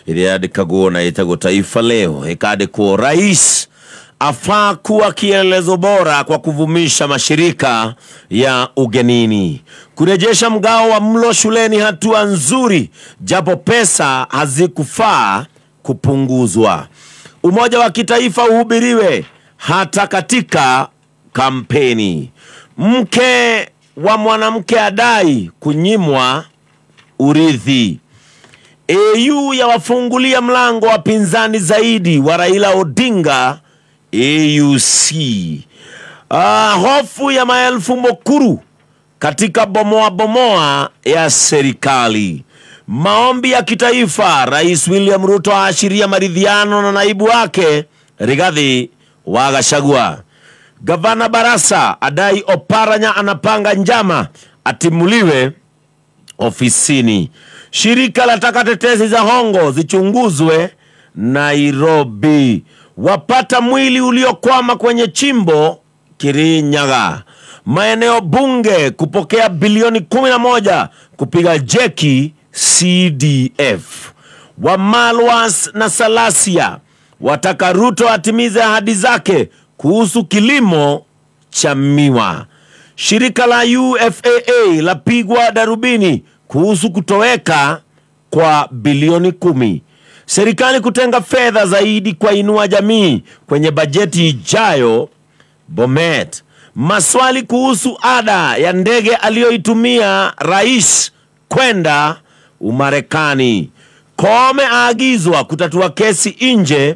Ĩrĩa yandĩkagwo na ĩtagwo Taifa Leo, ĩkandĩkwo rais afaa kuwa kielelezo bora kwa kuvumisha mashirika ya ugenini. Kurejesha mgao wa mlo shuleni hatua nzuri, japo pesa hazikufaa kupunguzwa. Umoja wa kitaifa uhubiriwe hata katika kampeni. Mke wa mwanamke adai kunyimwa urithi. AU yawafungulia mlango wapinzani zaidi wa Raila Odinga AUC. Hofu ya maelfu Mukuru katika bomoa bomoa ya serikali. Maombi ya kitaifa, Rais William Ruto aashiria maridhiano na naibu wake Rigathi wa Gachagua. Gavana Barasa adai Oparanya anapanga njama atimuliwe ofisini. Shirika la taka tetezi za hongo zichunguzwe Nairobi. Wapata mwili uliokwama kwenye chimbo Kirinyaga. Maeneo bunge kupokea bilioni 11 kupiga jeki CDF. Wamalwas na Salasia wataka Ruto atimize ahadi zake kuhusu kilimo cha miwa. Shirika la UFAA lapigwa darubini kuhusu kutoweka kwa bilioni 10. Serikali kutenga fedha zaidi kwa Inua Jamii kwenye bajeti ijayo Bomet. Maswali kuhusu ada ya ndege aliyoitumia rais kwenda Umarekani. Koome aagizwa kutatua kesi nje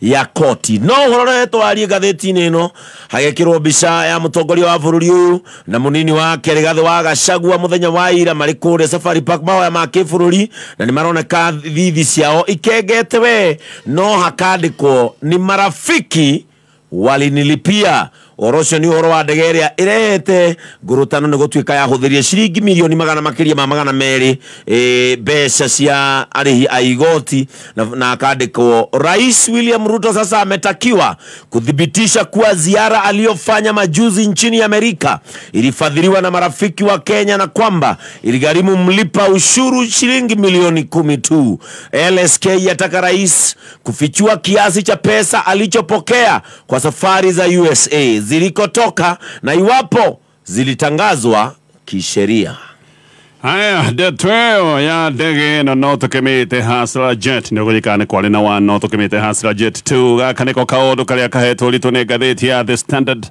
ya koti. No horo twarie ngathĩti-inĩ ĩno hagekĩrwo mbica ya mũtongoria wa bũrũri ũyũ na mũnini wake Rigathi wa Gachagua mũthenya wa ira marĩ kũrĩa Safari Park mahoya ma kĩbũrũri, na nĩ maroneka thithi ciao ikengete we, no hakandĩkwo ni marafiki walinilipia. Ũhoro ũcio nĩ ũhoro wa ndege ĩrĩa ĩrehete ngũrũtano nĩ gũtuĩka yahũthĩrire ciringi milioni magana makĩria ma 200 mbeca cia arĩhi a igoti, na akandĩkwo Rais William Ruto sasa ametakiwa kuthibitisha kuwa ziara aliyofanya majuzi nchini Amerika ilifadhiliwa na marafiki wa Kenya na kwamba iligharimu mlipa ushuru shilingi milioni 10 tu. LSK yataka rais kufichua kiasi cha pesa alichopokea kwa safari za USA zilikotoka na iwapo zilitangazwa kisheria. Haya, ndetweo ya ndege ĩno no tũkĩmĩte Hustler Jet nĩ ũgũririkana nĩ kwarĩ na 1 no tũkĩmĩte Hustler Jet 2. Gaka nĩko kaũndũ karĩa kahetwo ũritũ nĩ ngathĩti ya The Standard,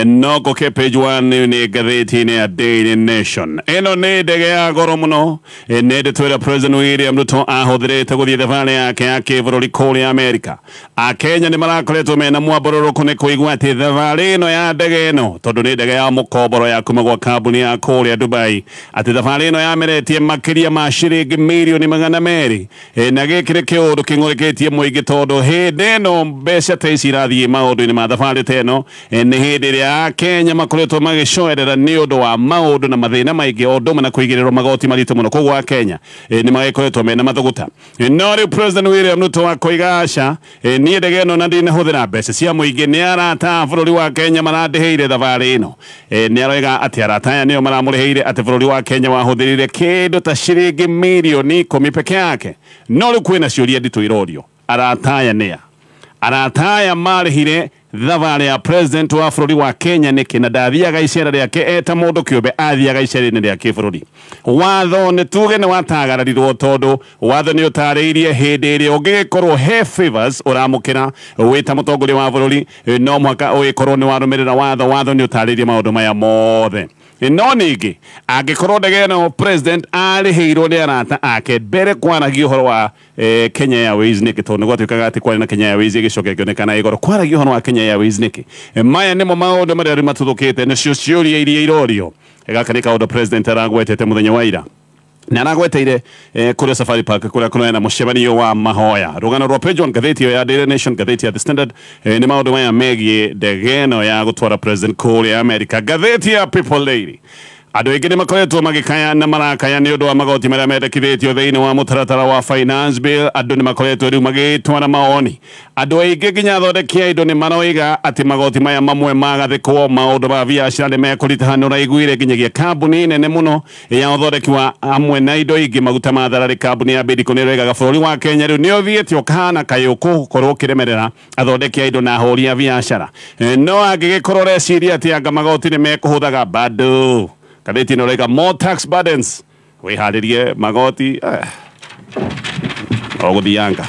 no gũkĩ page 1 nĩ ngathĩti-inĩ ya Daily Nation. Ĩno nĩ ndege ya goro mũno, nĩ ndeto ĩrĩa President William Ruto ahũthĩrĩte gũthiĩ thabarĩ yake ya kĩbũrũri kũrĩa Amerika. Akenya nĩ marakoretwo mena mwambũrũrũko nĩ kũigua atĩ thabarĩ ĩno ya ndege ĩno, tondũ nĩ ndege ya mũkomboro ya kuma gwa kambuni ya kũrĩa Dubai, atĩ thabarĩ ĩno yameretie makĩria ma ciringi mirioni 200. Na gĩkĩ nĩ kĩũndũ kĩng'ũrĩkĩtie mũingĩ tondũ hĩndĩ ĩno mbeca ta ici irathiĩ maũndũ-inĩ ma thabarĩ ta ĩno, nĩ hĩndĩ ĩrĩa Akenya makoretwo magĩcoerera nĩ ũndũ wa maũndũ na mathĩna maingĩ o ũndũ ũmwe na kũigĩrĩrwo magoti maritũ mũno. Koguo Akenya nĩ magĩkoretwo mena mathũgũta. No rĩu President William Ruto akoiga aca, niĩ ndege ĩno na ndinahũthĩra mbeca cia mũingĩ, nĩ arata a bũrũri wa Kenya marandĩhĩire thabarĩ ĩno. Nĩ aroiga atĩ arata aya nĩo maramũrĩhĩire atĩ bũrũri wa Kenya wahũthĩrire kĩndũ ta ciringi milioni 10 peke yake. No rĩu kwĩna ciũria nditũ irorio, arata aya nĩa? Arata aya marĩhire thabarĩ ya president wa bũrũri wa Kenya nĩkĩ? Na ndathiaga icera rĩake eta mũndũ kĩũmbe, athiaga icera-inĩ rĩa kĩbũrũri. Watho nĩ tuge nĩ watagararirwo tondũ watho nĩ ũtarĩirie hĩndĩ ĩrĩa ũngĩgĩkorwo he favors ũramũkĩra wĩ ta mũtongoria wa bũrũri, no mũhaka ũgĩkorwo nĩ warũmĩrĩra watho. Watho nĩ ũtarĩirie maũndũ maya mothe. No ningĩ angĩkorwo ndege ĩno president arĩhĩirwo nĩ arata ake mbere kwaragia ũhoro wa Kenya Airways nĩkĩ? Tondũ nĩ gwatuĩkaga atĩ kwarĩ na Kenya Airways ĩgĩcoka ĩkĩonekana ĩ goro. Kwaragia ũhoro wa Kenya Airways nĩkĩ? Maya nĩmo maũndũ marĩa rĩu matuthũkĩte, nĩcio ciũria iria irorio. Gaka nĩ kaũndũ president aragwetete mũthenya wa ira, na aragweteire kũrĩa Safari Park kũrĩa kũrĩa na mũcemanio wa mahoya. Rũgano rwa page 1 ngathĩti ya Daily Nation, ngathĩti ya The Standard, nĩ maũndũ maya megiĩ ndege ĩno ya gũtwara president kũrĩa Amerika. Ngathĩti ya People Daily, Andũ aingĩ nĩ makoretwo magĩkaya na marakaya nĩ ũndũ wa magoti marĩa mendekithĩtio thĩinĩ wa mũtaratara wa finance bill. Andũ nĩ makoretwo rĩu magĩtwara mawoni. Andũ aingĩ nginya athondeki a indo nĩ maroiga atĩ magoti maya mamwe magathĩkwo maũndũ ma biacara nĩ mekũritũha. Nĩ ũraiguire nginyagia kambuni nene mũno ya ũthondeki wa hamwe na indo ingĩ maguta ma thararĩ, kambuni ya Bidco nĩ ĩroigaga bũrũri wa Kenya rĩu nĩ ũthiĩte ũkahana kaĩ ũkũkorwo ũkĩremerera athondeki a indo na ahũri a biacara. No angĩgĩkorwo ũreciria atĩ anga magoti nĩ mekũhũthaga bado ngathĩti ĩno ĩroiga more tax burdens, wĩharĩrie magoti o gũthianga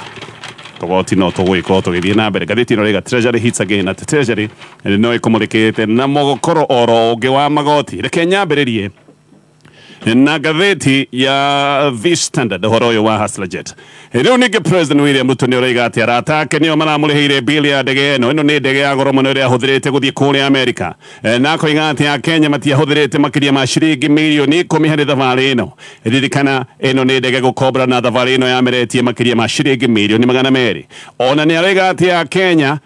tũgoti no tũgũgĩkorwo tũgĩthiĩ na mbere. Ngathĩti ĩno ĩroiga Treasury hits again, atĩ Treasury no ĩkũmũrĩkĩte na mũgũkoro oro ũngĩ wa magoti. Reke nyambĩrĩrie na ngathĩti ya The Standard ũhoro ũyũ wa Hustler Jet. Rĩu ningĩ President William Ruto nĩ ũroiga atĩ arata ake nĩo maramũrĩhĩire bili ya ndege ĩno. Ĩno nĩ ndege ya goro mũno ĩrĩa ahũthĩrĩte gũthiĩ kũrĩa Amerika, na akoiga atĩ Akenya matiahũthĩrĩte makĩria ma ciringi mirioni 10 harĩ thabarĩ ĩno. Ririkana ĩno nĩ ndege gũkombora na thabarĩ ĩno yameretie makĩria ma ciringi mirioni 200. Ona nĩ aroiga atĩ Akenya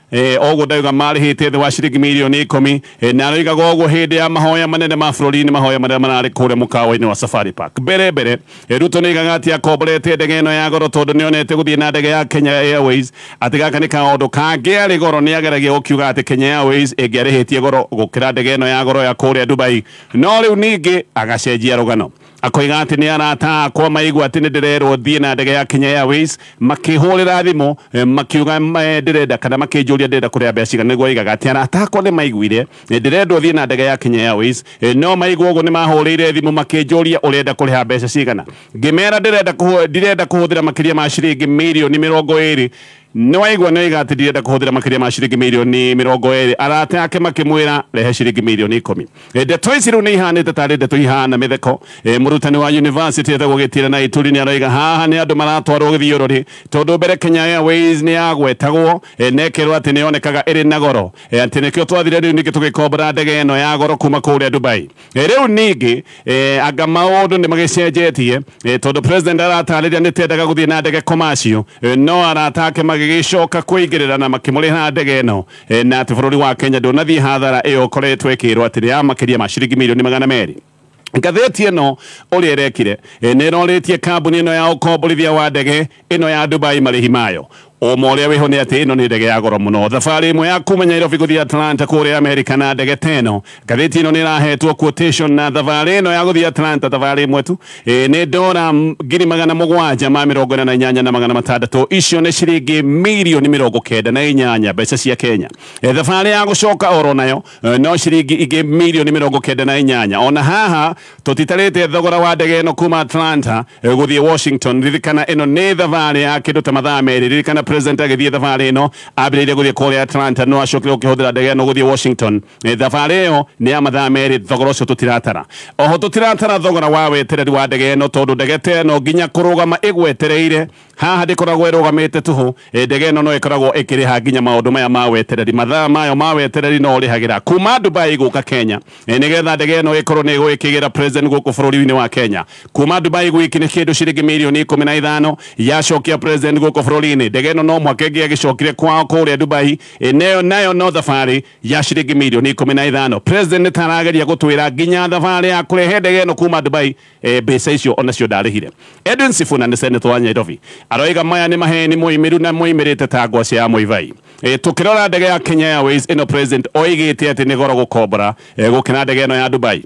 ũguo ndauga marĩhĩte thĩ wa ciringi mirioni 10, na aroigaga ũguo hĩndĩ ya mahoya manene ma bũrũri-inĩ, mahoya marĩa mararĩ kũrĩa mũkawa-inĩ wa Safari Park. Mbere mbere Ruto nĩ aigaga atĩ akomborete ndege ĩno ya goro tondũ nĩonete gũthiĩ na ndege ya Kenya Airways atĩ gaka nĩ kaũndũ kangĩarĩ goro. Nĩ ageragia gũkiuga atĩ Kenya Airways ĩngĩarĩhĩtie goro gũkĩra ndege ĩno ya goro ya kũrĩa Dubai, no rĩu ningĩ agacenjia rũgano akoiga atĩ nĩ arata akwa maigua atĩ nĩ ndĩrerwo thiĩ na ndege ya Kenya Airways, makĩhũrĩra thimũ makiuga ndĩrenda kana makĩnjũria ndĩrenda kũrĩa mbeca cigana. Nĩguo aigaga atĩ arata akwa nĩ maiguire ndĩrendwo thiĩ na ndege ya Kenya Airways, no maigua ũguo nĩ mahũrĩire thimũ makĩnjũria ũrenda kũrĩha mbeca cigana. Ngĩmera ndĩrenda kũhũthĩra makĩria ma ciringi mirioni 20. Nĩ waigua nĩ oiga atĩ ndirenda kũhũthĩra makĩria ma ciringi mirioni 20. Arata ake makĩmwĩra rehe ciringi mirioni 10. Ndeto ici rĩu nĩ ihanĩte tarĩ ndeto ihana mĩtheko. Mũrutani wa university etagwo Gĩtira na Ituri nĩ aroiga haha nĩ andũ maratwarwo gĩthiũrũrĩ tondũ mbere Kenya Airways nĩ yagwetagwo na ĩkerwo atĩ nĩ yonekaga ĩrĩ na goro, atĩ nĩkĩo twathire rĩu ningĩ tũgĩkombora ndege ĩno ya goro kuma kũrĩa Dubai. Rĩu ningĩ anga maũndũ nĩ magĩcenjetie, tondũ president aratarĩria nĩ tendaga gũthiĩ na ndege commercial, no arata ake magĩgĩcoka kũingĩrĩra na makĩmũrĩha ndege ĩno, na atĩ bũrũri wa Kenya ndũnathiĩ hathara ĩyo ũkoretwo ĩkĩrwo atĩ nĩ ya makĩria ma ciringi mirioni 200. Ngathĩti ĩno ũrĩa ĩrekire nĩ ĩrorĩtie kambuni ĩno ya ũkomborithia wa ndege ĩno ya Dubai marĩhi mayo. Ũma ũrĩa wĩho nĩ atĩ ĩno nĩ ndege ya goro mũno. Thabarĩ ĩmwe ya kuma Nairobi gũthiĩ Atlanta kũrĩa Amerika na ndege ta ĩno, ngathĩti ĩno nĩ ĩrahetwo quotation na thabarĩ ĩno ya gũthiĩ Atlanta thabarĩ ĩmwe tu nĩ dora 748,600. Icio nĩ ciringi mirioni 98 mbeca cia Kenya. Thabarĩ ya gũcoka oro nayo no ciringi ingĩ mirioni 98. Ona haha tũtitarĩte thogora wa ndege ĩno kuma Atlanta gũthiĩ Washington. Ririkana ĩno nĩ thabarĩ ya kĩndũ ta mathaa 2. Ririkana president agĩthiĩ thabarĩ ĩno ambĩrĩirie gũthiĩ kũrĩa Atlanta no acokire gũkĩhũthĩra ndege ĩno gũthiĩ Washington. Thabarĩ ĩyo nĩ ya mathaa 2, thogora ũcio tũtiratara. Oho tũtiratara thogora wa wetereri wa ndege ĩno tondũ ndege ta ĩno nginya kũrũgama ĩgwetereire haha ndĩkoragwo ĩrũgamĩte tũhũ. Ndege ĩno no ĩkoragwo ĩkĩrĩha nginya maũndũ maya ma wetereri, mathaa mayo ma wetereri no ũrĩhagĩra kuma Dubai gũka Kenya, nĩgetha ndege ĩno ĩkorwo nĩ ĩgũgĩkĩgĩra president gũkũ bũrũri-inĩ wa Kenya. Kuma Dubai gwiki nĩ kĩndũ ciringi mirioni 15 yacokia president gũkũ bũrũri-inĩ. Ndege ĩno no mwaka ĩngĩ agĩcokire kwao kũrĩa Dubai, nayo no thabarĩ ya ciringi mirioni 15. President nĩ tarageria gũtwĩra nginya thabarĩ ya kũrehe ndege ĩno kuma Dubai, mbeca icio onacio ndarĩhire. Edwin Sifuna nĩ senator wa Nairobi aroiga maya nĩ maheni moimĩru na moimĩrĩte ta ngwacĩ ya mũibai. Tũkĩrora ndege ya Kenya Airways ĩno president oigĩte atĩ nĩ goro gũkombora gũkĩra ndege ĩno ya Dubai.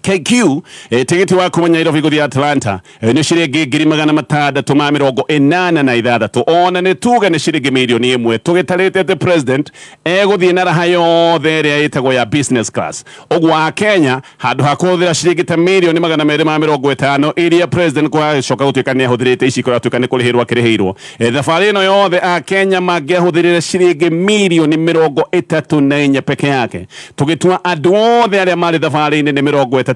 KQ tigiti wa kuma Nairobi gũthiĩ Atlanta nĩ ciringi 686. Ona nĩ tuge nĩ ciringi mirioni 1 tũgĩtarĩte atĩ president egũthiĩ na raha yothe ĩrĩa ĩtagwo ya business class. Ũguo Akenya handũ ha kũhũthĩra ciringi ta mirioni 250 iria president kwacoka gũtuĩka nĩ ahũthĩrĩte ici kũratuĩka nĩ kũrĩhĩrwo akĩrĩhĩirwo, thabarĩ ĩno yothe Akenya mangĩahũthĩrire ciringi mirioni 34 peke yake. Tũgĩtua andũ othe arĩa marĩ thabarĩ-inĩ nĩ 38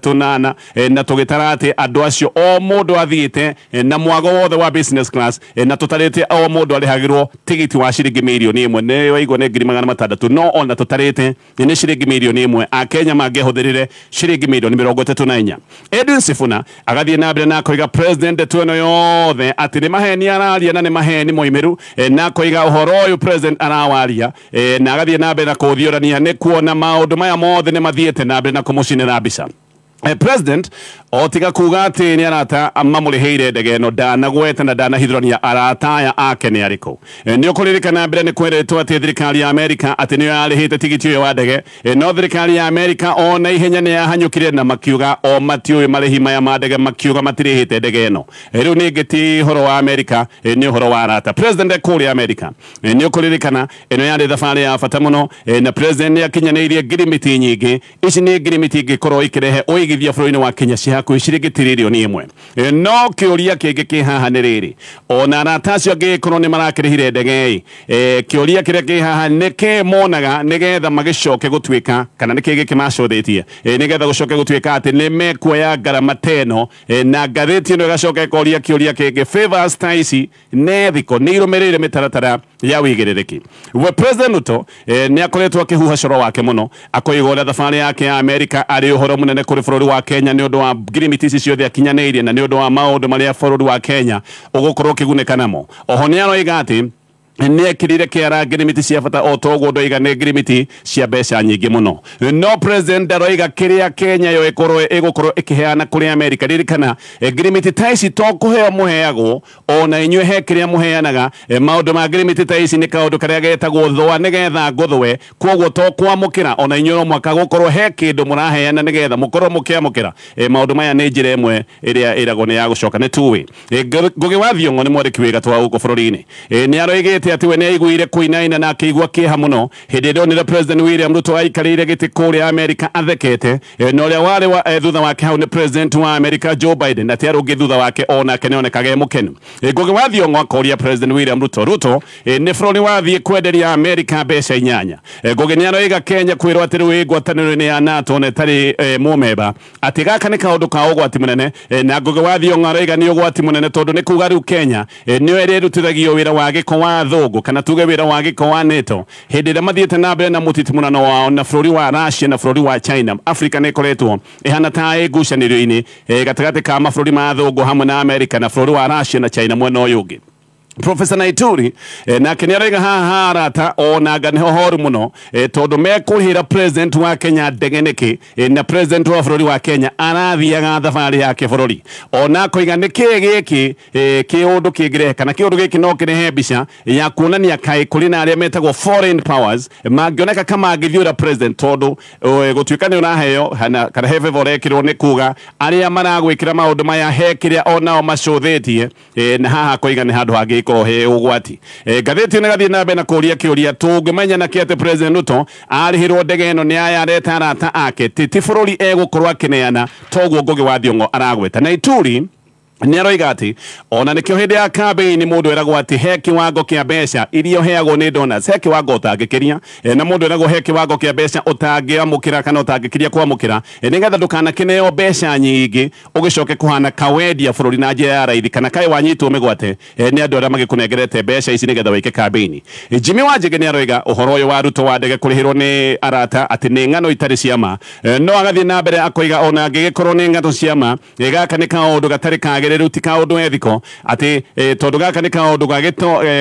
na tũgĩtara atĩ andũ acio o mũndũ athiĩte na mwago wothe wa business class, na tũtarĩte o mũndũ arĩhagĩrwo tigiti wa ciringi mirioni 1 nĩ waigua nĩ 600,000, no ona tũtarĩte nĩ ciringi mirioni 1 Akenya mangĩahũthĩrire ciringi mirioni 34. Edwin Sifuna agathiĩ na mbere na akoiga president ndeto ĩno yothe atĩ nĩ maheni araria na nĩ maheni moimĩru, na akoiga ũhoro ũyũ president arawaria, na agathiĩ na mbere na kũthiũrania nĩ kuona maũndũ maya mothe nĩ mathiĩte na mbere na kũmũcinĩra mbica. President otiga kuga ati ni arata mamuriheire ndege ĩno ndanagweta na ndanahithũrania arata aya ake nĩ arĩkũ. Nĩ ũkũririkana mbere nĩ kweretwo atĩ thirikari ya Amerika atĩ nĩyo yarĩhĩte tigiti ũyũ wa ndege, no thirikari ya Amerika ona ihenya nĩ yahanyũkire na makiuga o matiũĩ marĩhi maya ma ndege, makiuga matirĩhĩte ndege ĩno. Rĩu ningĩ ti ũhoro wa Amerika, nĩ ũhoro wa arata. President kũrĩa Amerika, nĩ ũkũririkana ĩno yarĩ thabarĩ ya bata mũno, na president nĩ akinyanĩirie ngirimiti nyingĩ. Ici nĩ ngirimiti ingĩkorwo ikĩrehe ũigithia bũrũri-inĩ wa Kenya ci hakuhĩ ciringi tiririoni ĩmwe. No kĩũria kĩngĩ kĩ haha nĩ rĩrĩ, ona arata acio angĩkorwo nĩ marakĩrĩhire ndege ĩ, kĩũria kĩrĩa kĩ haha nĩ kĩ monaga nĩgetha magĩcoke gũtuĩka, kana nĩ kĩ gĩkĩ macũthĩtie nĩgetha gũcoke gũtuĩka atĩ nĩ mekuoya ngarama ta ĩno. Na ngathĩti ĩno ĩgacoka ĩkoria kĩũria kĩngĩ, favors ta ici nĩ thiko nĩ irũmĩrĩire mĩtaratara ya wĩigĩrĩrĩki. We President Ruto nĩ akoretwo akĩhuha coro wake mũno, akoiga ũrĩa thabarĩ yake ya Amerika arĩ ũhoro mũnene kũrĩ bũrũri wa Kenya nĩ ũndũ wa ngirimiti ici ciothe akinyanĩirie na nĩ ũndũ wa maũndũ marĩa bũrũri wa Kenya ũgũkorwo ũkĩgunĩka namo. Oho nĩ aroiga atĩ nĩ ekĩrire kĩara ngirimiti cia bata o toguo ndoiga nĩ ngirimiti cia mbeca nyingĩ mũno. No president aroiga kĩrĩa Kenya yo ĩgũkorwo ĩkĩheana kũrĩ Amerika. Ririkana ngirimiti ta ici to kũheo mũheagwo, ona inyuĩ he kĩrĩa mũheanaga. Maũndũ ma ngirimiti ta ici nĩ kaũndũ karĩa getagwo thũa nĩgetha ngũthũe, koguo to kwamũkĩra ona inyuĩ no mũhaka gũkorwo he kĩndũ mũraheana nĩgetha mũkorwo mũkĩamũkĩra. Maũndũ maya nĩ njĩra ĩmwe ĩrĩa ĩragwo nĩ ya gũcoka nĩ two-way. Ngũgĩ wa Thiong'o nĩ mwandĩki wĩ gatũ wa gũkũ bũrũri-inĩ, nĩ aroigĩte atĩ we nĩ aiguire kũinaina na akĩigua kĩeha mũno hĩndĩ ĩrĩa onire President William Ruto aikarĩire gĩtĩ kũrĩa Amerika athekete, na ũrĩa warĩ thutha wake hau nĩ President wa Amerika Joe Biden, na ti arũngĩ thutha wake onake nĩ onekaga e mũkenu. Ngũgĩ wa Thiong'o akoria President William Ruto, Ruto nĩ bũrũri wathiĩ kwenderia Amerika mbeca 8. Ngũgĩ nĩ aroiga Kenya kwĩrwo atĩ rĩu ĩ ngwatanĩro-inĩ ya NATO na ĩtarĩ mũmemba, atĩ gaka nĩ kaũndũ ka ũgwati mũnene. Na Ngũgĩ wa Thiong'o aroiga nĩ ũgwati mũnene tondũ nĩ kuga rĩu Kenya nĩyo ĩrĩrutithagio wĩra wa gĩko wa thũngũ, kana tuge wĩra wa gĩko wa NATO hĩndĩ ĩrĩa mathiĩte na mbere na mũtitimũrano wao na bũrũri wa Russia na bũrũri wa China. Afrika nĩ ĩkoretwo ĩhana ta ĩ ngucanĩrio-inĩ gatagatĩ ka mabũrũri ma thũngũ hamwe na Amerika na bũrũri wa Russia na China mwena ũyũ ũngĩ. Professor Naituri nake nĩ araiga haha arata onanga nĩho horu mũno, tondũ mekũrĩhĩra president wa Kenya ndege nĩkĩ, na president wa bũrũri wa Kenya arathiaga thabarĩ yake bũrũri. Ona akoiga nĩkĩ gĩkĩ kĩũndũ kĩngĩrehe, kana kĩũndũ gĩkĩ no kĩrehe mbica ya kuonania kaĩ kũrĩ na arĩa metagwo foreign powers mangĩoneka ka mangĩthiũra president, tondũ gũtuĩka nĩ ũraheo kana he favor ũrekĩrwo nĩ kuga arĩa maragwĩkĩra maũndũ maya he kĩrĩa onao macũthĩtie, na haha akoiga nĩ handũ hangĩ he ũgwati. Ngathĩti ĩno ĩgathiĩ na mbere na kũria kĩũria, tũngĩmenya nakĩ atĩ President Ruto arĩhĩrwo ndege ĩno nĩ aya areta arata ake, ti bũrũri egũkorwo akĩneana, toguo Ngũgĩ wa Thiong'o aragweta. Na Ituri nĩ aroiga atĩ ona nĩkĩo hĩndĩ ya campaign mũndũ eragwo atĩ he kĩwango kĩa mbeca iria ũheagwo nĩ donors, he kĩwango ũtangĩkĩria, na mũndũ eragwo he kĩwango kĩa mbeca ũtangĩamũkĩra kana ũtangĩkĩria kwamũkĩra, nĩgetha ndũkanakĩneo mbeca nyingĩ ũgĩcoke kũhana kawendia bũrũri na njĩra ya raithi, kana kaĩ wanyitwo mĩgwate nĩ andũ arĩa magĩkũnengerete mbeca ici nĩgetha wĩke campaign. Jimmy Wanjigi nĩ aroiga ũhoro ũyũ wa Ruto wa ndege kũrĩhĩrwo nĩ arata atĩ nĩ ng'ano itarĩ cia ma, no agathiĩ na mbere akoiga ona angĩgĩkorwo nĩ ng'ano cia ma, gaka nĩ kaũndũ gatarĩ kagĩrĩru, ti kaũndũ ethiko, atĩ tondũ gaka nĩ kaũndũ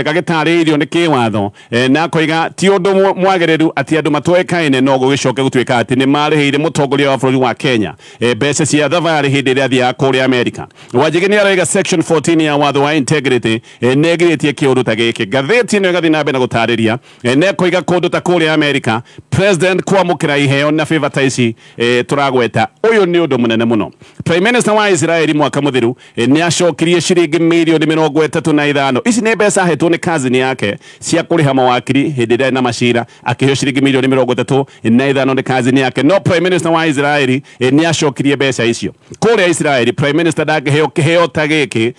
gagĩtarĩirio nĩ kĩwatho, na akoiga ti ũndũ mwagĩrĩru atĩ andũ matoĩkaine no gũgĩcoke gũtuĩka atĩ nĩ marĩhĩire mũtongoria wa bũrũri wa Kenya mbeca cia thabarĩ hĩndĩ ĩrĩa athiaga kũrĩa Amerika. Wanjigi nĩ aroiga section 14 ya watho wa integrity nĩ ĩgirĩtie kĩũndũ ta gĩkĩ. Ngathĩti ĩno ĩgathiĩ na mbere na gũtarĩria, na ĩkoiga kũndũ ta kũrĩa Amerika president kwamũkĩra iheo na favor ta ici tũragweta, ũyũ nĩ ũndũ mũnene mũno. Prime Minister wa Israeli mwaka mũthiru nĩ acokirie ciringi mirioni 35. Ici nĩ mbeca ahetwo nĩ cousin yake cia kũrĩha mawakiri hĩndĩ ĩrĩa na macira, akĩheo ciringi mirioni 35 nĩ cousin yake. No Prime Minister wa Israeli nĩ acokirie mbeca icio. Kũrĩa Israeli Prime Minister ndangĩheo kĩheo ta gĩkĩ,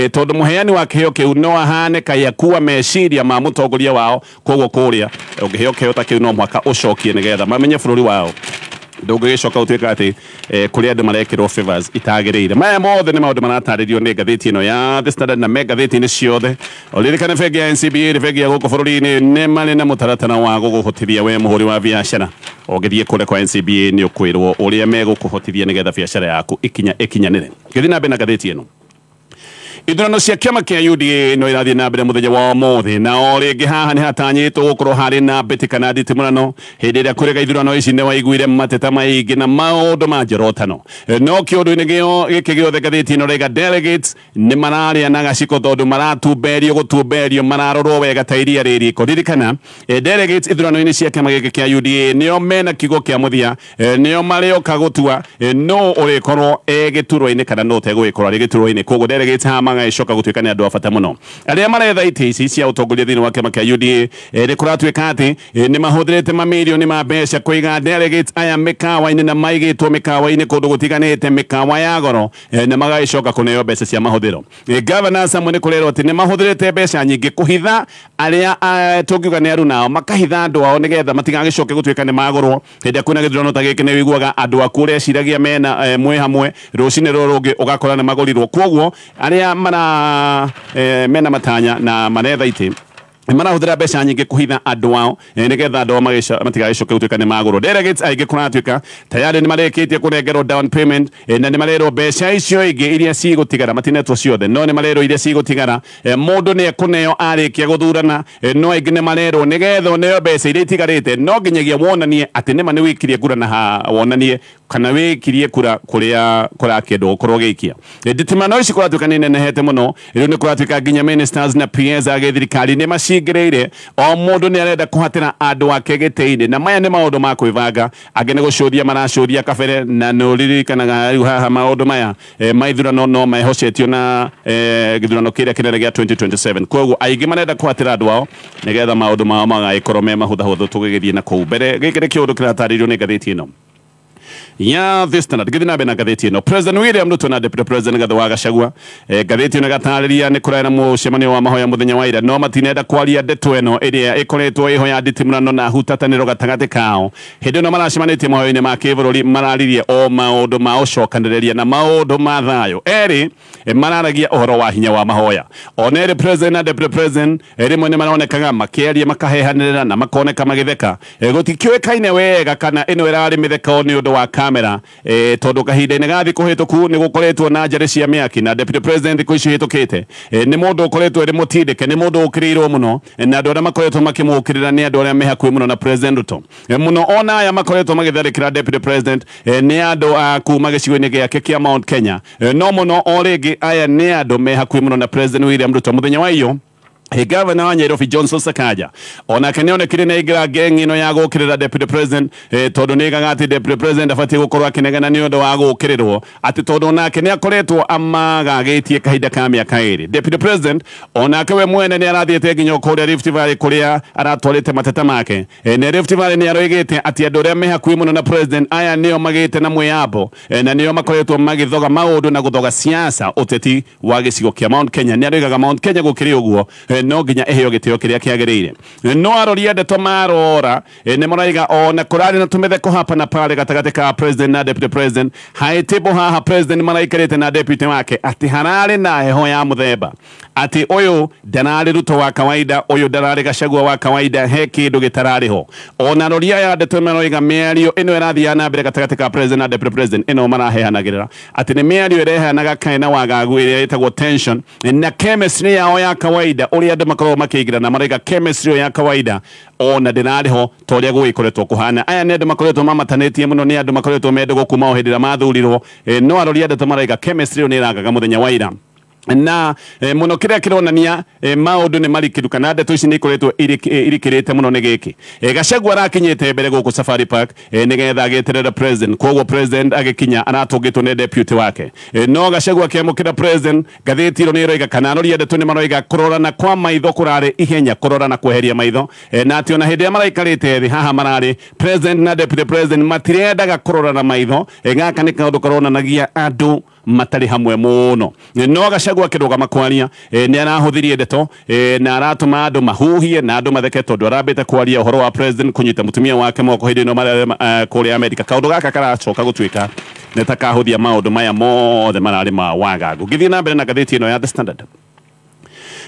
tondũ mũheani wa kĩheo kĩu no ahane kaĩ akua meciria ma mũtongoria wao, koguo kũrĩa ũngĩheo kĩheo ta kĩu no mũhaka ũcokie nĩgetha mamenye bũrũri wao ndũngĩgĩcoka ũtuĩka atĩ kũrĩ andũ marekĩrwo favors itagĩrĩire. Maya mothe nĩ maũndũ maratarĩrio nĩ ngathĩti ĩno ya The Standard na me ngathĩti-inĩ ciothe. Ũririkane bengi ya NCBA nĩ bengi ya gũkũ bũrũri-inĩ, nĩ marĩ na mũtaratara wa gũgũhotithia we mũhũri wa biacara. Ũngĩthiĩ kũrĩa kwa NCBA nĩ ũkwĩrwo ũrĩa megũkũhotithia nĩgetha biacara yaku ĩkinyanĩre. Ngĩthiĩ na mbere na ngathĩti ĩno. Ithurano cia kĩama kĩa UDA no irathiĩ na mbere mũthenya wa ũmũthĩ, na o rĩngĩ haha nĩ hatanyĩtwo gũkorwo harĩ na mbĩtĩ kana nditimũrano. Hĩndĩ ĩrĩa kũrĩga ithurano ici nĩ waiguire mateta maingĩ na maũndũ ma njorotano. No kĩũndũ-inĩ gĩkĩ gĩothe ngathĩti ĩno raiga delegates nĩ mararĩa na gaciko tondũ maratumberio gũtumberio, mararorwo wega ta iria rĩ riko. Ririkana delegates ithurano-inĩ cia kĩama gĩkĩ kĩa UDA nĩo mena kiugo kĩa mũthia, nĩo marĩoka gũtua no ũrĩkorwo e gĩturwa-inĩ kana no ũtegũgĩkorwo arĩ gĩturwa-inĩ. Koguo delegates haha magagĩcoka gũtuĩka nĩ andũ a bata mũno arĩa maretha itĩ ici cia ũtongoria thĩinĩ wa kĩama kĩa UDA. Nĩ kũratuĩka atĩ nĩ mahũthĩrĩte mamirioni ma mbeca kũiga delegates aya mĩkawa-inĩ, na maigĩtwo mĩkawa-inĩ kũndũ gũtiganĩte, mĩkawa ya goro, na magagĩcoka kũneo mbeca cia mahũthĩro. Governors amwe nĩ kũrerwo atĩ nĩ mahũthĩrĩte mbeca nyingĩ kũhitha arĩa tũngiuga nĩ aruna ao, makahitha andũ ao nĩgetha matigagĩcoke gũtuĩka nĩ magũrwo. Hĩndĩ ĩrĩa kwĩna gĩthurano ta gĩkĩ nĩ ũiguaga andũ aku ũreciragia mena mwĩ hamwe, rũcinĩ rũrũ rũngĩ ũgakora nĩ magũrirwo. Koguo arĩa mara mena matanya na maretha itĩ marahũthĩra mbeca nyingĩ kũhitha andũ ao nĩgetha andũ ao matigagĩcoke gũtuĩka nĩ magũrwo. Delegates aingĩ kũratuĩka tayari nĩ marĩkĩtie kũnengerwo down payment, na nĩ marerwo mbeca icio ingĩ iria cigũtigara, matinetwo ciothe, no nĩ marerwo iria cigũtigara mũndũ nĩ ekũneo arĩkia gũthurana. No aingĩ nĩ marerwo nĩgetha ũneo mbeca iria itigarĩte no nginyagia wonanie atĩ nĩma nĩ wĩkirie kura, na wonanie kana wĩkirie kura kũrĩa kũrakĩendwo gũkorwo gĩikia. Nditimano ici kũratuĩka nĩ nenehete mũno. Rĩu nĩ kũratuĩka nginya ministers na PS a gĩthirikari nĩ macingĩrĩire, o mũndũ nĩ arenda kũhatĩra andũ ake gĩtĩ-inĩ, na maya nĩ maũndũ ma kwĩbanga. Angĩ nĩ gũcũria maracũria kabere, na nĩ ũririkanaga rĩu haha maũndũ maya ma ithurano no mehocetio na gĩthurano kĩrĩa kĩnene gĩa 2027. Koguo aingĩ marenda kũhatĩra andũ ao nĩgetha maũndũ mao magagĩkorwo me mahũthahũthũ tũgĩgĩthiĩ na kũu mbere. Gĩkĩ nĩ kĩũndũ kĩratarĩirio nĩ ngathĩti ĩno ya The Standard. Gĩthiĩ na mbere na ngathĩti ĩno. President William Ruto na Deputy President Gathu wa Gachagua, ngathĩti ĩno ĩgatarĩria nĩ kũrarĩ na mũcemanio wa mahoya mũthenya wa ira, no matinenda kwaria ndeto ĩno ĩrĩa ĩkoretwo ĩho ya nditimũrano na hutatanĩro gatagatĩ kao. Hĩndĩ ĩno maracemanĩtie mahoya-inĩ ma kĩbũrũri, mararirie o maũndũ ma ũcokanĩrĩria na maũndũ ma thayũ. Erĩ mararagia ũhoro wa hinya wa mahoya. Ona erĩ President na Deputy President rĩmwe nĩ maronekaga makĩaria, makahehanĩrĩra na makoneka magĩtheka. Gũtikĩũĩkaine wega kana ĩno ĩrarĩ mĩtheko nĩ ũndũ wa kamera, tondũ kahinda-inĩ ga thikũ hĩtũku nĩ gũkoretwo na njarĩ cia mĩaki, na Deputy President thikũ ici hĩtũkĩte nĩ mũndũ ũkoretwo arĩ mũtindĩke, nĩ mũndũ ũkĩrĩirwo mũno, na andũ arĩa makoretwo makĩmũkĩrĩra nĩ andũ arĩa me hakuhĩ mũno na President Ruto. Mũno ona aya makoretwo magĩtharĩkĩra Deputy President nĩ andũ a kuma gĩcigo-inĩ gĩake kĩa Mount Kenya. No mũno o rĩngĩ aya nĩ andũ me hakuhĩ mũno na President William Ruto. Mũthenya wa iyo Governor wa Nairobi Johnson Sakaja onake nĩ onekire nĩ aingĩra ngeng'i ĩno ya gũkĩrĩra Deputy President, tondũ nĩ aigaga atĩ Deputy President abatiĩ gũkorwo akĩnegena nĩ ũndũ wa gũkĩrĩrwo, atĩ tondũ onake nĩ akoretwo amagagĩtie kahinda ka mĩaka ĩrĩ. Deputy President onake we mwene nĩ arathiĩte nginya kũrĩa Rift Valley kũrĩa aratwarĩte mateta make. Na Rift Valley nĩ aroigĩte atĩ andũ arĩa me hakuhĩ mũno na President aya nĩo magĩte na mwĩyambo, na nĩo makoretwo magĩthoga maũndũ na gũthoga siasa ũteti wa gĩcigo kĩa Mount Kenya. Nĩ aroigaga Mount Kenya gũkĩrĩ ũguo no nginya ĩheo gĩtĩo kĩrĩa kĩagĩrĩire. No arori a ndeto marora nĩ maraiga ona kũrarĩ na tũmĩtheko hapa na pale gatagatĩ ka President na Deputy President. High table haha President maraikarĩte na Deputy wake atĩ hararĩ na heho ya mũthemba, atĩ ũyũ ndararĩ Ruto wa kawaida, ũyũ ndararĩ Gachagua wa kawaida, he kĩndũ gĩtararĩ ho. Ona arori aya ndeto maroiga mĩario ĩno ĩrathiĩ na mbere gatagatĩ ka President na Deputy President ĩno maraheanagĩrĩra atĩ nĩ mĩario ĩreheanaga kaĩ na wagagu ĩrĩa ĩtagwo tension na chemistry yao ya kawaida ũrĩa andũ makoragwo makĩingĩra na maraiga chemistry ya kawaida ona ndĩrarĩ ho ta ũrĩa gũgĩkoretwo kũhana. Aya nĩ andũ makoretwo mamatanĩtie mũno, nĩ andũ makoretwo mendagwo kuma o hĩndĩ ĩrĩa mathurirwo. No arori a ndeto maraiga chemistry ĩyo nĩ ĩrangaga mũthenya wa ira, na mũno kĩrĩa kĩronania maũndũ nĩ marikĩru kana ndeto ici nĩ ikoretwo irikĩrĩte mũno nĩ gĩkĩ. Gachagua arakinyĩte mbere gũkũ Safari Park nĩgetha agĩeterera President. Koguo President agĩkinya aratũngĩtwo nĩ deputy wake. No Gachagua akĩamũkĩra President, ngathĩti ĩno nĩ ĩroiga kana arori a ndeto nĩ maroiga kũrorana kwa maitho kũrarĩ ihenya, kũrorana kweheria maitho, na atĩ ona hĩndĩ ĩrĩa maraikarĩte thĩ haha mararĩ President na Deputy President matirendaga kũrorana maitho. Gaka nĩ kaũndũ karonanagia andũ matarĩ hamwe mũno. No Gachagua akĩrũgama kwaria nĩ arahũthirie ndeto na aratũma andũ mahuhie na andũ matheke tondũ arambĩte kwaria ũhoro wa President kũnyita mũtumia wake moko hĩndĩ ĩno mararĩ kũrĩa Amerika. Kaũndũ gaka karacoka gũtuĩka nĩ ta kahũthia maũndũ maya mothe mararĩ ma wagagu. Ngĩthiĩ na mbere na ngathĩti ĩno ya The Standard.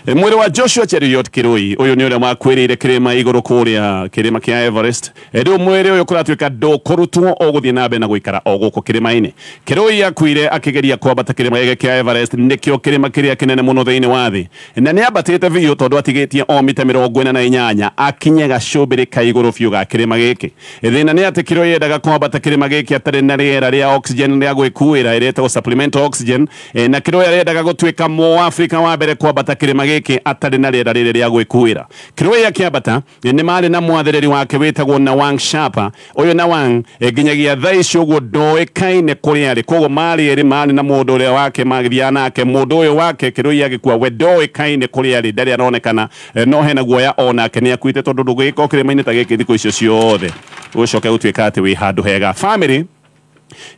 Mwĩrĩ wa Joshua Cheruiyot Kirui ũyũ nĩ ũrĩa wakuĩrĩire kĩrĩma igũrũ kũrĩa kĩrĩma kĩa Everest. Rĩu mwĩrĩ ũyũ kũratuĩka ndũkũrutwo, ũgũthiĩ na mbere na gũikara o gũkũ kĩrĩma-inĩ. Kirui akuire akĩgeria kwambata kĩrĩma gĩkĩ kĩa Everest, nĩkĩo kĩrĩma kĩrĩa kĩnene mũno thĩinĩ wa thĩ, na nĩ ambatĩte biũ tondũ atigĩtie o mita 48 akinye gacũmbĩrĩ ka igũrũ biũ ga kĩrĩma gĩkĩ. Thĩna nĩ atĩ Kirui endaga kwambata kĩrĩma gĩkĩ atarĩ na rĩera rĩa oxygen rĩa gwĩkuĩra ĩrĩa ĩtagwo supplemental oxygen, na Kirui arendaga gũtuĩka Mũafrika wa mbere kwambata kĩrĩma gĩkĩ atarĩ na rĩera rĩrĩ rĩa gwĩkuĩra. Kirui akĩambata nĩ marĩ na mwathĩrĩri wake wĩtagwo Nawang Sherpa. Ũyũ Nawang nginyagia thaa ici ũguo ndoĩkaine kũrĩa arĩ, koguo marĩ erĩ marĩ na mũndũ ũrĩa wake magĩthiaga nake. Mũndũ ũyũ wake Kirui agĩkua we ndoĩkaine kũrĩa arĩ, ndarĩ aronekana, no hena guoya onake nĩ akuĩte tondũ ndũgĩka kĩrĩma-inĩ ta gĩkĩ thikũ icio ciothe ũcoke gũtuĩka atĩ wĩ handũ hega. Family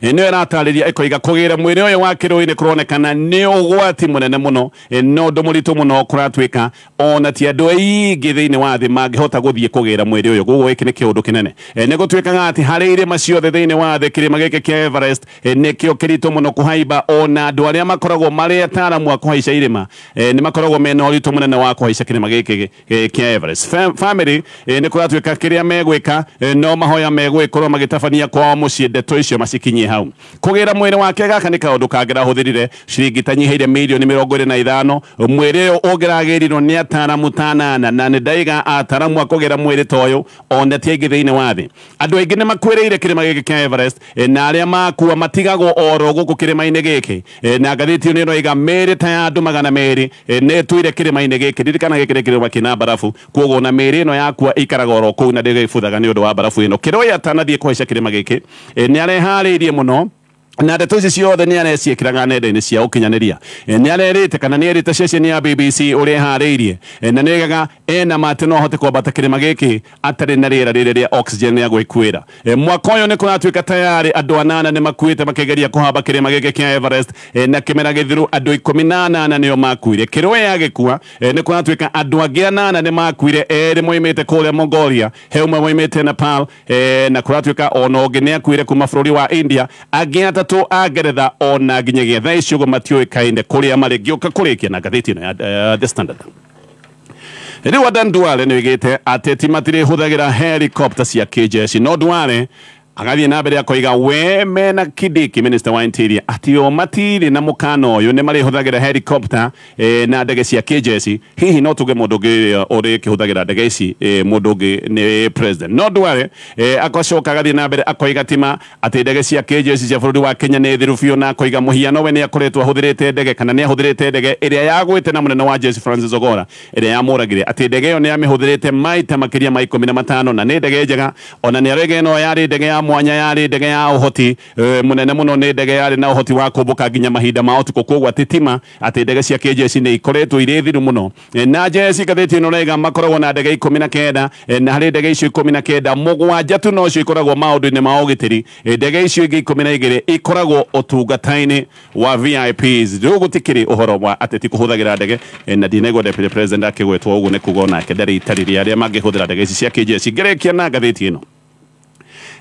nĩyo ĩratarĩria ĩkoiga kũgĩra mwĩrĩ ũyũ wa Kirui nĩ kũronekana nĩ ũgwati mũnene mũno, no ũndũ mũritũ mũno kũratuĩka ona ti andũ aingĩ thĩinĩ wa thĩ mangĩhota gũthiĩ kũgĩra mwĩrĩ ũyũ. Koguo gĩkĩ nĩ kĩũndũ kĩnene. Nĩ gũtuĩkaga atĩ harĩ irĩma ciothe thĩinĩ wa thĩ kĩrĩma gĩkĩ kĩa Everest nĩkĩo kĩritũ mũno kũhaimba, ona andũ arĩa makoragwo marĩ ataaramu a kũhaica irĩma nĩ makoragwo mena ũritũ mũnene wa kũhaica kĩrĩma gĩkĩ kĩa Everest. Family nĩ kũratuĩka kĩrĩa megwĩka no mahoya megwĩkorwo magĩtabania kwao mũciĩ ndeto icio macikinyie hau. Kũgĩra mwĩrĩ wake gaka nĩ kaũndũ kangĩrahũthĩrire ciringi tanyihĩire mirioni 25. Mwĩrĩ ũyũ ũngĩragĩrirwo nĩ ataaramu ta anana, na nĩ ndaiga ataaramu a kũgĩra mwĩrĩ ta ũyũ ona ti aingĩ thĩinĩ wa thĩ. Andũ aingĩ nĩ makuĩrĩire kĩrĩma gĩkĩ kĩa Everest, na arĩa makua matigagwo oro gũkũ kĩrĩma-inĩ gĩkĩ, na ngathĩti ĩyo nĩ ĩroiga mĩĩrĩ ta ya andũ 200 nĩ ĩtũire kĩrĩma-inĩ gĩkĩ. Ririkana gĩkĩ nĩ kĩrĩma kĩna mbarabu, koguo ona mĩĩrĩ ĩno yakua ĩikaraga oro kũu na ndĩgĩbuthaga nĩ ũndũ wa mbarabu ĩno. Kirui atanathiĩ kũhaica kĩrĩma gĩkĩ nĩ areharĩirie mũno, na ndeto ici ciothe nĩ areciĩkĩraga nenda-inĩ cia ũkinyanĩria. Nĩ arerĩte kana nĩ erĩte ceceni ya BBC ũrĩa ĩharĩirie, na nĩ oigaga ena ma atĩ no ahote kwambata kĩrĩma gĩkĩ atarĩ na rĩera rĩrĩ rĩa oxygen rĩa gwĩkuĩra. Mwaka ũyũ nĩ kũratuĩka tayarĩ andũ anana nĩ makuĩte makĩgeria kũhamba kĩrĩma gĩkĩ kĩa Everest, na kĩmera gĩthiru andũ 18 nĩo makuire. Kirui agĩkua nĩ kũratuĩka andũ angĩ anana nĩ makuire, erĩ moimĩte kũrĩa Mongolia, he ũmwe moimĩte Nepal, na kũratuĩka ona ũngĩ nĩ akuire kuma bũrũri wa India, angĩ atatũ a Ngeretha ona nginyagia thaa ici ũguo matiũĩkaine kũrĩa marĩ. Ngĩũka kũrĩkia na ngathĩti ĩno ya The Standard. Rĩu Adan Duale nĩ oigĩte ateti matirĩhũthagĩra helicopter cia kĩjeshi, no Duale agathiĩ na mbere akoiga we mena Kindiki minister wa interior atĩ o matirĩ na mũkana ũyũ nĩ marĩhũthagĩra helicopter na ndege cia kĩjeshi. Hihi no tuge mũndũ ũngĩ ũrĩkĩhũthagĩra ndege ici mũndũ ũngĩ nĩ president. No Duale agacoka agathiĩ na mbere akoiga tima atĩ ndege cia kĩjeshi cia bũrũri wa Kenya nĩ thiru biũ, na akoiga mũhiano we nĩ akoretwo ahũthĩrĩte ndege kana nĩ ahũthĩrĩte ndege ĩrĩa yagwĩte na mũnene wa jeshi Francis Ogolla ĩrĩa yamũragire, atĩ ndege ĩyo nĩ amĩhũthĩrĩte maita makĩria ma 15 na nĩ ndege njega. Ona nĩ arauga ĩno yarĩ ndege ya mwanya, yarĩ ndege ya ũhoti mũnene mũno, nĩ ndege yarĩ na ũhoti wa kũmbũka nginya mahinda ma ũtukũ. Koguo atĩ tima atĩ ndege cia kĩjeshi nĩ ikoretwo irĩ thiru mũno. Na jeshi ngathĩti ĩno raiga makoragwo na ndege 19, na harĩ ndege icio 19 mũgwanja tu nocio ikoragwo maũndũ-inĩ ma ũgitĩri, ndege icio ingĩ 12 ikoragwo ũtungata-inĩ wa VIPs. Rĩu gũtikĩrĩ ũhoro wa ateti kũhũthagĩra ndege, na ndinaigua deputy president akĩgwetwo ũguo nĩ kuga onake ndarĩ itarĩria arĩa mangĩhũthĩra ndege ici cia kĩjeshi. Ngĩrĩkia na ngathĩti ĩno,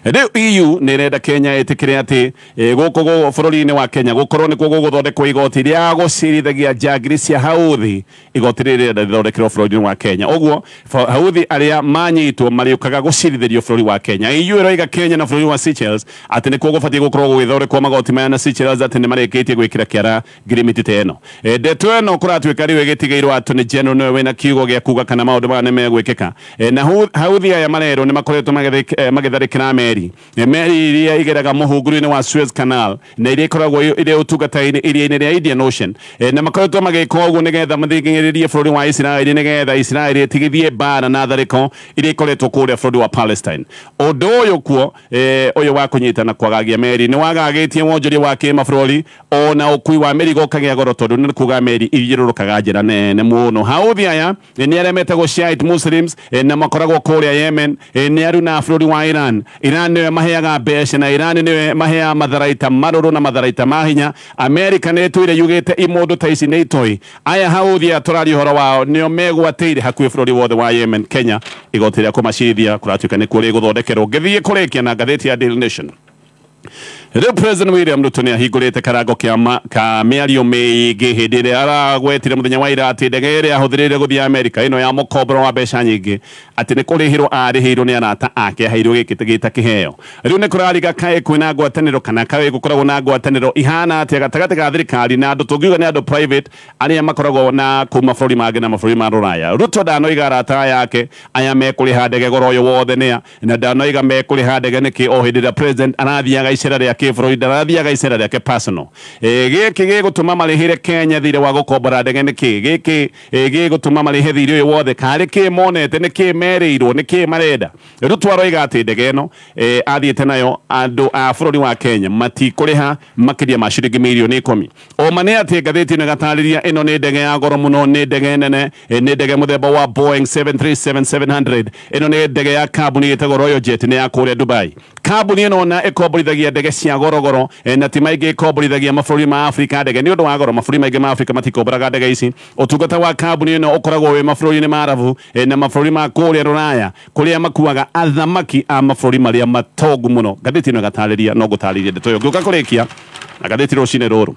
rĩu EU nĩ ĩrenda Kenya ĩtĩkĩre atĩ gũkũ bũrũri-inĩ wa Kenya gũkorwo nĩkuo gũgũthondekwo igoti rĩa gũcirithagĩa njangiri cia Houthi. Igoti rĩrĩ rĩrenda rĩthondekerwo bũrũri-inĩ wa Kenya, ũguo Houthi arĩa manyitwo marĩũkaga gũcirithĩrio bũrũri wa Kenya. EU ĩroiga Kenya na bũrũri wa Seychelles atĩ nĩkuo gũbatiĩ gũkorwo gũgĩthondekwo magoti maya, na Seychelles atĩ nĩ marĩkĩtie gwĩkĩra kĩara ngirimiti ta ĩno. Ndeto ĩno kũratuĩka rĩu ĩgĩtigĩirwo Attorney General nĩwe wĩna kiugo gĩa kuga kana maũndũ maya nĩ megwĩkĩka. Na Houthi aya marerwo nĩ makoretwo magĩtharĩkĩra meri meri iria igeraga mũhunguru-inĩ wa Suez Canal na iria ikoragwo irĩ ũtungata-inĩ iria-inĩ rĩa Indian Ocean, na makoretwo magĩka ũguo nĩgetha mathing'ĩrĩrie bũrũri wa Isiraeli nĩgetha Isiraeli ĩtigithie mbara na tharĩko iria ikoretwo kũrĩa bũrũri wa Palestine. Ũndũ ũyũ kuo ũyũ wa kũnyitana kwagagia meri nĩ wagagĩtie wonjoria wa kĩmabũrũri ona ũkui wa mĩrigo ũkagĩa goro tondũ nĩ kuga meri ithiũrũrũkaga njĩra nene mũno. Houthi aya nĩ arĩa metagwo Shiite Muslims, na makoragwo kũrĩa Yemen, nĩ aruna a bũrũri wa Iran. Iran nĩwe maheaga mbeca na Iran nĩwe maheaga matharaita marũrũ na matharaita ma hinya. Amerika nĩ ĩtũire yugĩte imũndũ ta ici nĩ itoi. Aya Houthi aya tũraria ũhoro wao nĩo megwatĩire hakuhĩ bũrũri wothe wa Yemen. Kenya igoti rĩa kũmacirithia kũratuĩka nĩkuo rĩgũthondekerwo. Ngĩthiĩ kũrĩkia na ngathĩti ya Daily Nation. Rĩu President William Ruto nĩ ahingũrĩte karango ka mĩario mĩingĩ hĩndĩ ĩrĩa aragwetire mũthenya wa ira atĩ ndege ĩrĩa ahũthĩrire gũthiĩ Amerika ĩno ya mũkomboro wa mbeca nyingĩ atĩ nĩ kũrĩhĩrwo arĩhĩirwo nĩ arata ake aheirwo gĩkĩ gĩta kĩheo. Rĩu nĩ kũrariga kaĩ kwĩna ngwatanĩro kana kaĩ gũkoragwo na ngwatanĩro ihana atĩa gatagatĩ ga thirikari na andũ tũngiuga nĩ andũ private arĩa makoragwo na kuma mabũrũri mangĩ na mabũrũri ma rũraya. Ruto ndanoiga arata yake aya mekũrĩha ndege goro ũyũ wothe nĩa na ndanoiga mekũrĩha ndege nĩkĩ o hĩndĩ ĩrĩa president arathiaga icera rĩa kĩbũrũri ndarathiaga icera rĩake personal. Gĩkĩ gĩgũtũma marĩhĩre Kenya thirĩ wa gũkombora ndege nĩkĩ? Gĩkĩ gĩgũtũma marĩhe thirĩ ũyũ wothe karĩ kĩ monete nĩkĩ merĩirwo nĩkĩ marenda? Ruto aroiga atĩ ndege ĩno athiĩte nayo andũ a bũrũri wa Kenya matikũrĩha makĩria ma ciringi mirioni 10. Oma nĩ atĩ ngathĩti ĩno ĩgatarĩria ĩno nĩ ndege ya goro mũno, nĩ ndege nene, nĩ ndege mũthemba wa Boeing 737-700. Ĩno nĩ ndege ya kambuni ĩtagwo Royal Jet, nĩ ya kũrĩa Dubai. Kambuni ĩno ona ĩkomborithagia ndege cia gorogoro na ti maingĩ ĩkomborithagia mabũrũri ma Afrika ndege nĩ ũndũ wa goro. Mabũrũri maingĩ ma Afrika matikomboraga ndege ici. Ũtungata wa kambuni ĩno ũkoragwo wĩ mabũrũri-inĩ ma Arabu na mabũrũri ma kũrĩa Rũraya kũrĩa makuaga athamaki a mabũrũri marĩa matongu mũno. Ngathĩti ĩno ĩgatarĩria no ngũtarĩria ndeto ĩyo ngĩũka kũrĩkia na ngathĩti rũcinĩ rũrũ.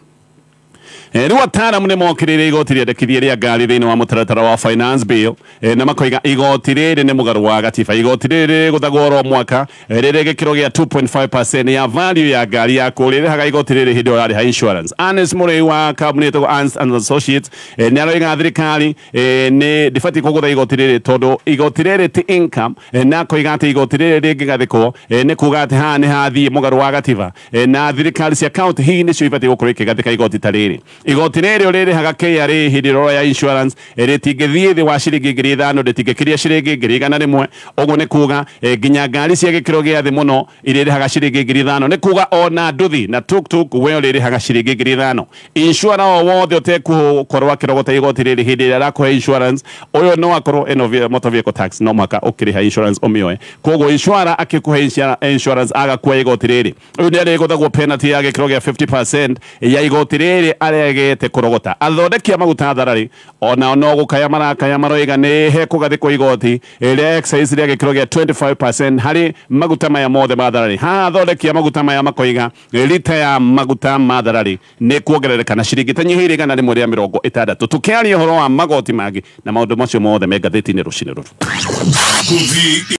Rĩu ataaramu nĩ mokĩrĩire igoti rĩendekithie rĩa ngari thĩinĩ wa mũtaratara wa finance bill na makoiga igoti rĩrĩ nĩ mũgarũ wa gatiba. Igoti rĩrĩ rĩgũthagwo oro mwaka rĩrĩ gĩkĩro gĩa 2.5% ya value ya ngari yaku. Rĩrĩhaga igoti rĩrĩ hĩndĩ ĩyo ũrarĩha insurance. Ernest Murray wa kambuni ĩtagwo Ernst and Associates nĩ aroiga thirikari nĩ ndĩbatiĩ kũgũtha igoti rĩrĩ tondũ igoti rĩrĩ ti income, na akoiga atĩ igoti rĩrĩ rĩngĩgathĩkwo nĩ kuga atĩ haha nĩ hathiĩ mũgarũ wa gatiba na thirikari cia county hihi nĩcio ibatiĩ gũkorwo ikĩgathĩka igoti ta rĩrĩ. Igoti rĩrĩ ũrĩrĩhaga KRA hĩndĩ ĩrĩa ũroya insurance rĩtingĩthiĩ thĩ wa ciringi 5,000 rĩtingĩkĩria ciringi 100,000. Ũguo nĩ kuga nginya ngari cia gĩkĩro gĩa thĩ mũno irĩrĩhaga ciringi 5,000. Nĩ kuga ona nduthi na tuktuk we ũrĩrĩhaga ciringi 5,000. Insurer o wothe ũtekũkorwo akĩrogota igoti rĩrĩ hĩndĩ ĩrĩa arakũhe insurance ũyũ no akorwo ĩno motor vehicle tax no mũhaka ũkĩrĩha insurance ũmĩoe. Koguo insurer akĩkũhe insurance agakuoya igoti rĩrĩ, ũyũ nĩ arĩgũthagwo penalty ya gĩkĩro gĩa 50% ya igoti rĩrĩ aregete kũrogota. Athondeki a maguta tharari onao no gũkaya marakaya maroiga nĩ hekũgathĩkwo igoti rĩa excise rĩa gĩkĩro gĩa 25% harĩ maguta maya mothe ma tharari. Haha athondeki a maguta maya makoiga lita ya maguta ma tharari nĩ kuongerereka na ciringi ta nyihĩire 160. Tũkĩaria ũhoro wa magoti mangĩ na maũndũ macio mothe me ngathĩti-inĩ rũcinĩ rũrũ.